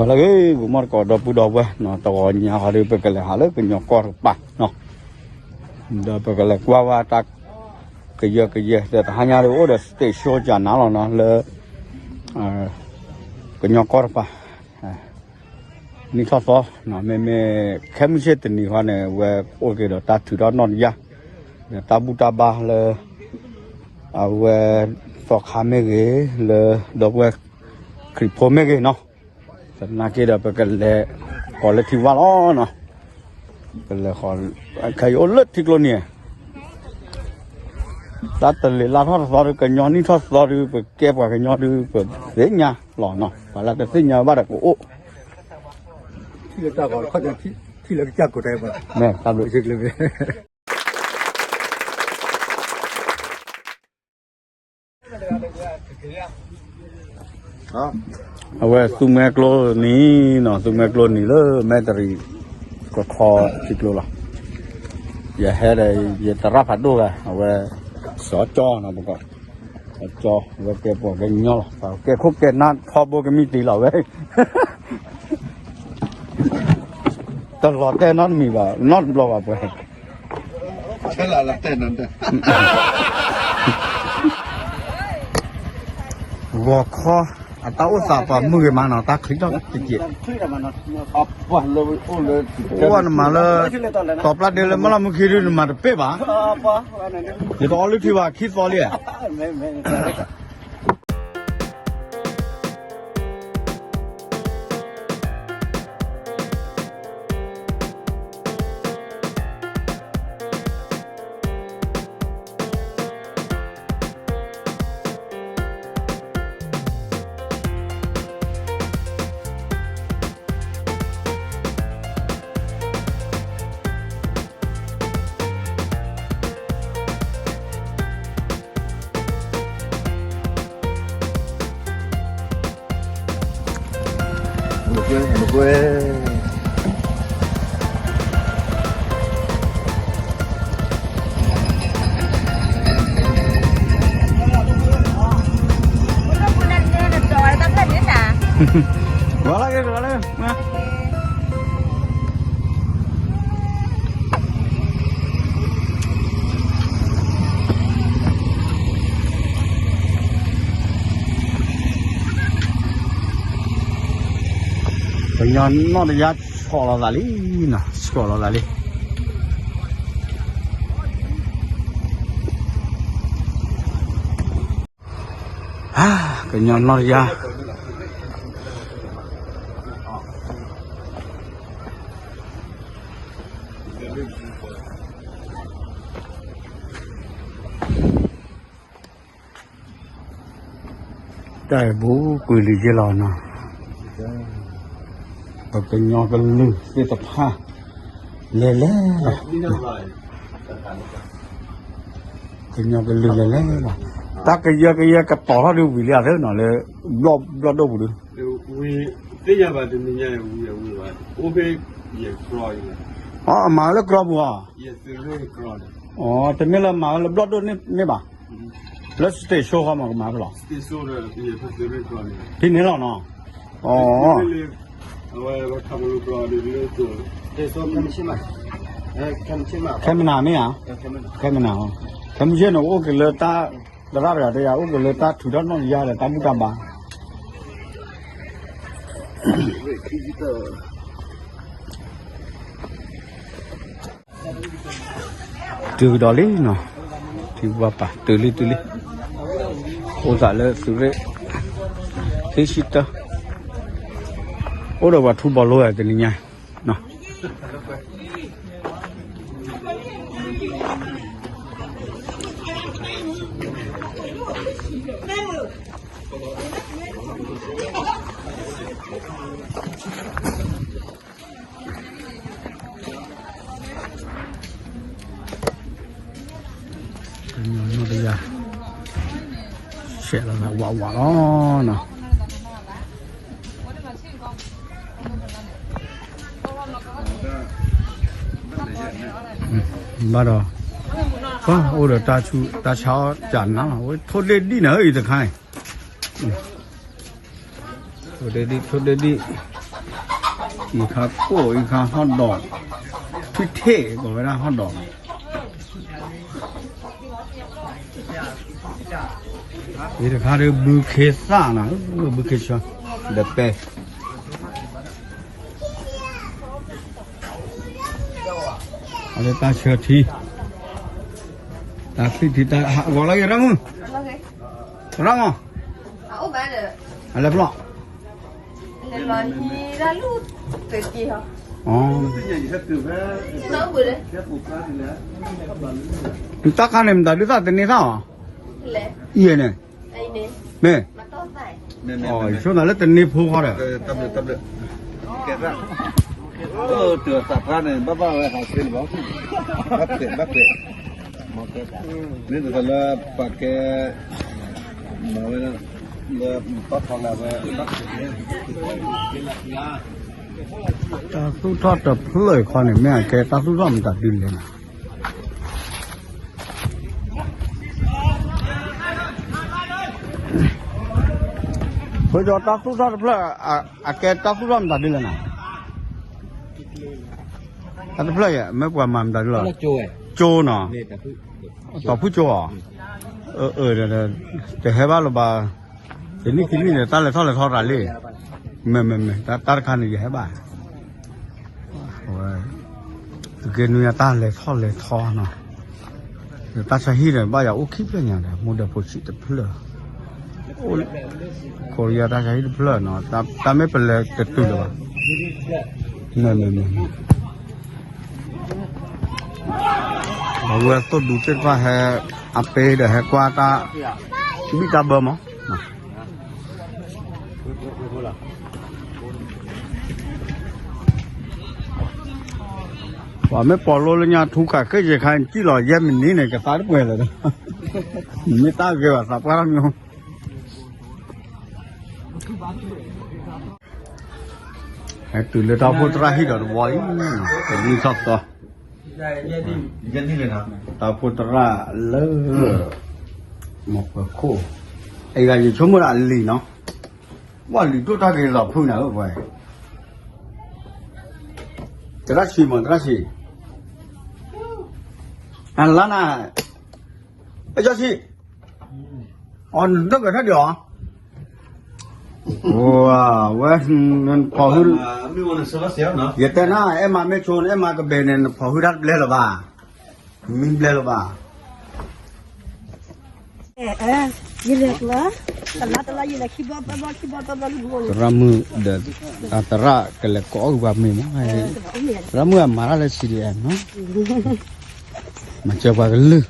လၢဂ့ၤ ဂီၤမီၢ်တကိးဒီပုၢ်ဒီဝဲၢ်နီၤ, တဂီၤညါဃီဒီး ပကလဲၤဟးလၢကညီကီၢ်တကပၤနီၤ, ဒီးပကလဲၤကွၢ်ဝဲတၢ်ကယၢကယဲ ဒီးတဟါညါဒီးအိၣ်ဒီး stage show ကနၤလီၤနီၤ လၢ ကညီကီၢ်တကပၤ နံၣ်ထီၣ်သီ, မ့မ့ၢ်ခဲမုၢ်ဆ့ၣ်တနံၤဃီန့ၣ် ဝဲအိၣ်က့ၤဒီးတၢ်ထုးထီၣ်နီၣ်တယၢ်, ဒီးတၢ်ဘူၣ်တၢ်ဘါလၢ အဝဲ သီခါမ့ၢ်ဂ့ၤ, လၢဒီပုၢ်ဝဲၢ်ခရံာ်ဖိမ့ၢ်ဂ့ၤနီၤ, သနာ်က့ဒီး ပကလဲၤဃီၤလၢထံဝါလီၤနီၤ, ပလဲၤဃီၤ ခဲအံၤအိၣ်လၢထံကျိနံၤ တၢ်တလ့ၤလၢထီၣ်တသီဒီး ကညီနံၣ်ထီၣ်သီဒီး ပကဲပှၤကညီဒီး ပသ့ၣ်ညါလီၤနီၤ, ပှၤလၢတသ့ၣ်ညါဘၣ်ဒီးကအိၣ် ထံၣ်လၢတၢ်ဂီၤခီၣ် ထံၣ်လၢကစၢ်ကိးတဲပှၤ မ့ၢ်တၢ်ဘျုး အဝဲ သူမွဲကျိနံၤနီၤ, သူမွဲကျိနံၤလၢမဲၣ်တရံး ကခီထံကျိလီၤ, ယဟဲဒီး ယသရၣ်ဖးဒိၣ်ဂၤ အဝဲ စီၤကၠီနီၤ ပကီး စီၤကၠီ အဝဲကဲပှၤကညီလီၤ, ပကဲခိၣ်ကဲနၢ်ထီဘိကမံးတံာ်လီၤဝဲ တလီၤတဲာ်နီတမံၤဘၣ် နီတဘျီဘၣ် ပှၤ ဂီၤခီ အတၢ်အိၣ်သးပှၤမုၢ်ဂ့ၤမးနီၤ, တၢ်ချံထီၣ်တက့ၢ်, အိၣ်နမၤလၢ တီၤပျၢ်ဒ့လၢမၢလီၤမုၢ်ခံဒု နမၤတပ့ၢ်ဘၣ်, ယတအီလုၢ်ထံဘၣ် ခံသီလံဧါ ပညီနီၢ်တယါဆီၣ်လီၤသးလံနီၤ, ဆီၣ်လီၤသးလံ. ကညီနီၢ်တယါ တၢ်အံၤဘူးကွံာ်လံယဲလီၤနီၤ, ပကညီကလုာ်သ့ၣ်တဖၣ် လဲၤလဲၤလီၤ. ကညီကလုာ်လဲၤလဲၤလီၤ. တၢ်ကယၢကယဲကတီၤထီၣ်ဒုးဝံၤလံဧါသ့နီၤ လၢ ဘျီၣ်ဒိၣ်ပူၤဒုး ဝံၤသ့ၣ်ညါဘၣ်တနံၤညါ ဝံၤအဝံၤဘၣ် အိၣ်ဖဲယဲၢ်ကြီအံၤ, အမၤဝဲလၢကြီပူၤဧါ, တမ့ၢ်လၢမၤဝဲလၢဘျီၣ်ဒိၣ်န့ၣ်ဘၣ်, လၢ stage show ဃီမၤကမၤဖဲလီၤ, ဖဲန့ၣ်လီၤနီၤ, အဝဲ ခဲမနၤမ့ၢ်ဧါ, ခဲမနၤ, ခဲမုၢ်ဆ့ၣ်န့ၣ် အိၣ်က့ၤလၢတၢ် သရၣ်တဂၤတဲယၤ အိၣ်က့ၤလၢတၢ်ထုးထီၣ်နီၣ်တယါဒီးတၢ်ဘူၣ်တၢ်ဘါ တုၤကဒီးလံနီၤ, ထံဝါပၤ တုၤလံတုၤလံ, အိၣ်သးလၢသုးရ့ၣ် ခံဆံတၢ, အိၣ်ဒီးပှၤထူဘီလိတနံၤညါ ကညီနီၢ်တယါ ဆဲးလီၤသးဝးဝးလီၤနီၤ, ဘၣ်ဒီး ပှၤအိၣ်ဒီးတၢ်ဆူးတၢ်ဆါအီၣ်ကနၤလီၤ, ထိၣ်ဒ့ၣ်ဒံၣ်န့ၣ်အံၤတခါန့ၣ်, ထိၣ်ဒ့ၣ်ဒံၣ် ထိၣ်ဒ့ၣ်ဒံၣ်, အံၤခါကိၣ် အံၤခါဟီၣ်ဒီး ထွံၣ်ထ့ၣ် ကိးဝဲဒၣ်ဟီၣ်ဒီး အံၤတခါဒီးဘုခ့သၣ်နီၤ, ဘုခ့ဆၢ ဒီးပဲ အလၢတၢ်ဆၢထံ တၢ်ချံၣ်ထံ တၢ်ဂီၤလီၤဂ့ၤ ရၣ်မုၣ်, ရၣ်မုၣ်, အလဲၤဖျီၣ် တၢ်ခါန့ၣ် မတၤဒုးသၣ်တန့ၢ်သၣ်အီၤ, အံၤန့ၣ်, မ့ၢ်, ဆိနၤလၢတန့ၢ်ဖိဃီဒီး, မ့ၢ်တလၢပှၤကဲ မၤဝဲဒၣ် လၢပှၤထီၣ်လၢဝဲ တၢ်သူၣ်ထီၣ်တဖျၢၣ်ခီန့ၣ် မ့ၢ်အကဲတၢ်သူၣ်ထီၣ်မတၤဒုလဲၣ်နီၤ, ဖိကၠီတၢ်သူၣ်ထီၣ်တဖျၢၣ် အကဲတၢ်သူၣ်ထီၣ်မတၤဒုလဲၣ်နီၤ, တၢ်တဖျၢၣ်ယဲ မ့ၢ်ပှၤမၤမတၤဒုလီၤ, ကၠိနီၤ, တီၤဖုၣ်ကၠိအီၤ, တဟဲဘၣ်လၢၤဘၣ်, တနံၣ်ခံနံၣ်န့ၣ် တၢ်လဲၤထီၣ်လဲၤထီရၤလံ, မ့မ့မ့ၢ် တၢ်တခါန့ၣ် ယဟဲဘၣ် သုက့နွံအတၢ်လဲၤထီၣ်လဲၤထီနီၤ, တၢ်ဆါဟံၣ်ဒီး ဘၣ်ယၤအိၣ်ခံဖျၢၣ်ညါဒီး မိၢ်ဒီးဖိဆံးတဖျၢၣ်, အိၣ်ခိးယၤတၢ်ဆါဟံၣ်တဖျၢၣ်နီၤ, တၢ်မ့ၢ်ပလဲၤတတုၤလၢၤဘၣ်, မ့မ့မ့မ့ၢ် အဝဲသိၣ်ဒူသ့ၣ်တဖၣ်ဟဲ အပ့ၤဒီးဟဲကွၢ်တၢ် ဘံၣ်တၢ်ဘၢမး, ပှၤမ့ၢ်ပိာ်လိလၢညါထူခါဃ့ယဲၢ်ခါ စံၣ်လီၤယဲၢ်မံးနံးန့ၣ် ကသါတပှဲၤလၢၤဒီး, မ့ၢ်တၢ်ဂ့ၤဘၣ်သးပှၢ်တၢ်မံၤ ဟဲတုၤလၢတၢ်အိၣ်ဖှိၣ်သရၣ်ဟံၣ်ဒီးတဝီအံၤ, တနံၣ်ထီၣ်သီ, တၢ်အိၣ်ဖှိၣ်သရၣ်လၢ မီၤပၢၤခိၣ်, အဂၤယဆိကမိၣ်ဒၣ်အလံၤနီၤ, ဝဲလံၤဒိၣ်တၢ်ဂ့ၤလီၤဖုးနၤဧၢပှၤ, သရၣ်ဆံးမး သရၣ်ဆံး, အလါနၤ, အယီၤဆံး အီၤ နတဂၤထီၣ်ဒံးအီၤ, ဝဲ နဖီၣ်ဟု, ယတဲနၤ အဲၣ်မးမ့ၢ်ဆိ အဲၣ်မးကဘဲန့ၣ် နဖီၣ်ဟုတၢ်တဘျဲလၢၤဘၣ်, မံဘျဲလၢၤဘၣ်, ယလဲၤကျၢၤ, တလါတလါယလဲၤခံဘျီသၢဘျီခံဘျီသၢဘျီလၢဘိန့ၣ်, သရၣ်မုၣ်ဒီး အသရၣ်ကလဲၤကိးအီၣ်ဂၤမ့ၢ်မး, သရၣ်မုၣ်အမၤတၢ်လၢ CDM နီၤ မၤစၢၤပှၤကလုာ်,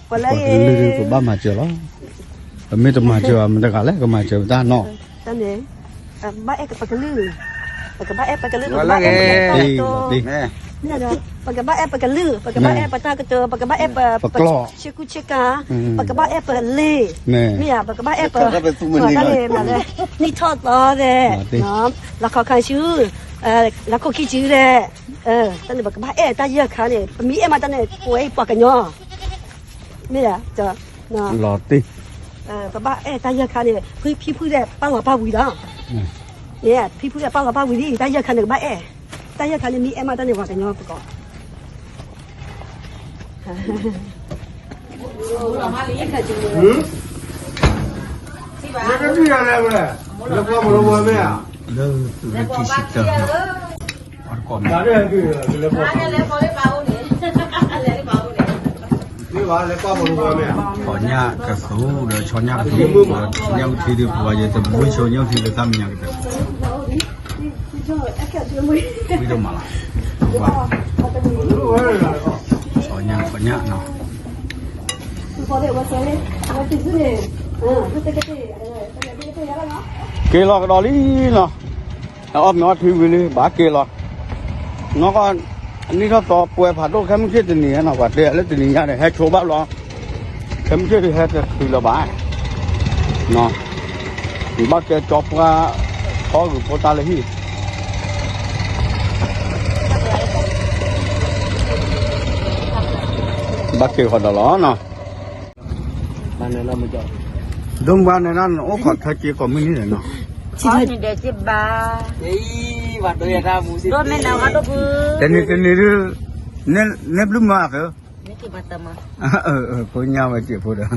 ပှၤကလုာ်ဒ်ပဘၣ်မၤစၢၤလီၤ, ပမ့ၢ်တမၤစၢၤဘၣ် မတဂၤလဲၣ်ကမၤစၢၤပတၢ်နီၤ, ဘၣ်အဲၣ်ပကလုာ်, ပကဘၣ်အဲၣ်ပကလုာ်, ပကဘၣ်အဲၣ်ပကလုာ်, ပကဘၣ်အဲၣ်ပကလုာ်, ပကဘၣ်အဲၣ်ပတၢ်ကတိၤ, ပကဘၣ်အဲၣ်ပ ပကျီၢ်, ဆ့ကူဆ့ကၤ, ပကဘၣ်အဲၣ်ပလ့ၢ်, မ့ၢ်ဧါ, ပကဘၣ်အဲၣ်ပ, နံၣ်ထီၣ်သီသဲး, လီၢ်ခီၣ်ခါဆူ, လီၢ်ခိၣ်ခံဆူသဲး, တၢ်န့ၣ် ပကဘၣ်အဲၣ်တၢ်ယဲၢ်ခါန့ၣ် ပမ့ၢ်အဲၣ်မးတၢ်န့ၣ် ပဝဲပှၤကညီ, မ့ၢ်ဧါ, လီၤတံၢ်, ပဘၣ်အဲၣ်တၢ်ယဲၢ်ခါန့ၣ် ဖံဖုသဲးပာ်လီၤပာ်ဝံၤလီၤ, မ့ၢ်ဧါ, ဖံဖုသဲးပာ်လီၤပာ်ဝံၤလံ တၢ်ယဲၢ်ခါန့ၣ် ကဘၣ်အဲၣ်, တၢ်ယဲၢ်ခါန့ၣ် မ့ၢ်အဲၣ်မးတၢ်န့ၣ် ပှၤကညီပကီၢ် လၢသုးရ့ၣ်ခံဆံတၢ, အတကိးမး, ဆီညၣ်ကသူဒီးဆီညၣ်ကသူ, ညၣ်အုၣ်ထံဒ်ပှၤယတဘှံဆိညၣ်အုၣ်ထံလၢတၢ်မဲာ်ညါကတၢၢ်, ဝံၤဒိၣ်မးလီၤ, ဆီညၣ် ဆီညၣ်နီၤ က့ၤလီၤကဒီးလံနီၤ, အီၣ်မ့ၤအီထံဝံၤလံ ဘၣ်က့ၤလီၤ, နီၢ်ကီၢ် နံၣ်ထီၣ်သီပှဲၤဖးဒိၣ် ခဲမုၢ်ဆ့ၣ်တနံၤဟဲနီၤ ပှၤတဲလၢတနံၤညါန့ၣ် ဟဲဆိဘၣ်လီၤ, ခဲမုၢ်ဆ့ၣ်ဒုးဟဲတချုးလၢၤဘၣ်, ဘၣ်ကဲကၠီပှၢ် ထီဂုၤဖိတၢ်လၢဟံၣ် ဘၣ်က့ၤဃီဒီးလီၤနီၤ, ဒိၣ်မးန့ၣ် နအိၣ်ခိးထၢက့ၤကိးမုၢ်နံၤန့ၣ်နီၤ, ဘၣ် တနံၤတနံၤဒုး, နဲဘျုးမၤအသး, ဖိညါဝဲစ့ၢ်ဖိဒီး,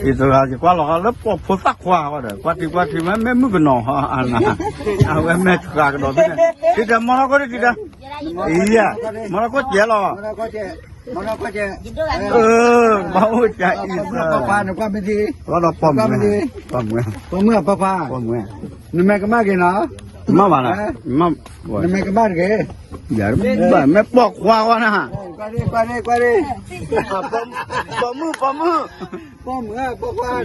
ယသရၣ်ယကွၢ်လီၤလၢပှၤဖိသၣ်ခွါဃီဒီး ကွၢ်ထံကွၢ်ထံမ့ၢ်မုၣ်ကနီၤ, အဝဲမ့ၢ်ဃးကဒီးဖဲန့ၣ်, ထံတမီထီၣ်ခိၣ်ဒံးထံတ, အံၤ, မီထီၣ်ခိၣ်ကဲလီၤ, ဘၣ်အိၣ်ကဲအံၤသၢ, လီၤဒီးပှၤမုၢ်, ပှၤမုၢ်, ပှၤမုၢ်, နမဲာ်ကမၣ်က့ၤနီၤ, မ့ၢ်ဘၣ်နီၤ, နမဲာ်ကမၣ်တဂ့ၤ, မ့ၢ်ပိာ်ခွါဝဲနၤ, ပိာ်မုၣ်, ပိာ်မုၣ်, ပိာ်မုၣ်,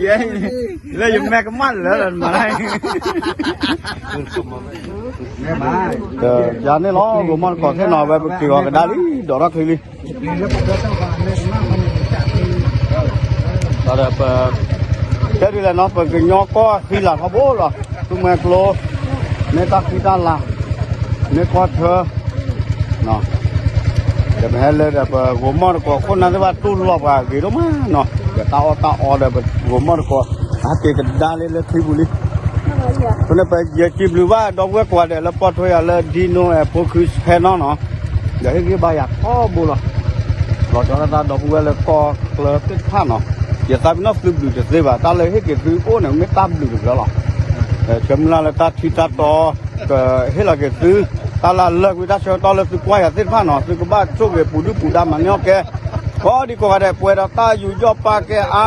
လၢယမဲာ်ကမၣ်လၢာ်လီၤမး, ယၤန့ၣ်လီၤ ဂိၤမီၢ်တကိးခဲနီၤ ဝဲပက့ၤဂီၤကဒါလံ ဒိးထီၣ်ချံလံ, ဒီးပ, တဲဒ်လဲၣ်နီၤ ပကညီကီၢ်ဃံလၤထီဘိလီၤ, သူမှဲကျိ, မ့ၢ်တၢ်ဃံတၢ်လၤ, မ့ၢ်ကီၢ်ထၢ, ဒီးပဟဲလၢဒီးပဂိၤမီၢ်တကိးခိၣ်နၢ်သ့ၣ်တဖၣ် တူၢ်လိာ်ပှၤဂ့ၤဒိၣ်မးနီၤ, ဒီးတၢ်အီၣ်တၢ်အီဒီးပဂိၤမီၢ်တကိး, ဟဲက့ၤကဒါလံလၢချံပူၤလံ, အဃိန့ၣ် ပယဲၢ်စံးဘျုးဘၣ်ဒီပုၢ်ဝဲၢ်ကိးဂၤဒဲးလၢပိာ်ထွဲယၤလၢ ဒံနိ ဖိခုဆဲနီၤနီၤ, ဒီးဟ့ၣ်ဂံၢ်ဘါယၤထီဘိလီၤ, လီၤဆီဒၣ်တၢ်ဒီပုၢ်ဝဲၢ်လၢကီၢ်ချၢသ့ၣ်တဖၣ်နီၤ, ယသးပ့ၤနီၣ်သုဘျုးတသ့ဘၣ် တၢ်လၢဟ့ၣ်က့ၤသုအိၣ်န့ၣ် မ့ၢ်တၢ်ဘျုးတဖျၢၣ်လီၤ, ဆၢမုၢ်လၢ်လၢတၢ်ထံတၢ်တီ ကဟ့ၣ်လီၤက့ၤသု, တၢ်လၢအလၢာ်ကွံာ်တၢ်ဆၢကတီၢ်လၢသုကွၢ်ယၤသ့ၣ်တဖၣ်နီၤ သုကဘၣ်ဆိၣ်ဂ့ၤပူၤဒုၣ်ပူၤဒါမၤန့ၢ်အီၣ်ကဲ, ကိးဒံကိးဂၤဒဲး ပှဲၤဒီးတၢ်ယူးယီၣ်ပာ်ကဲအါ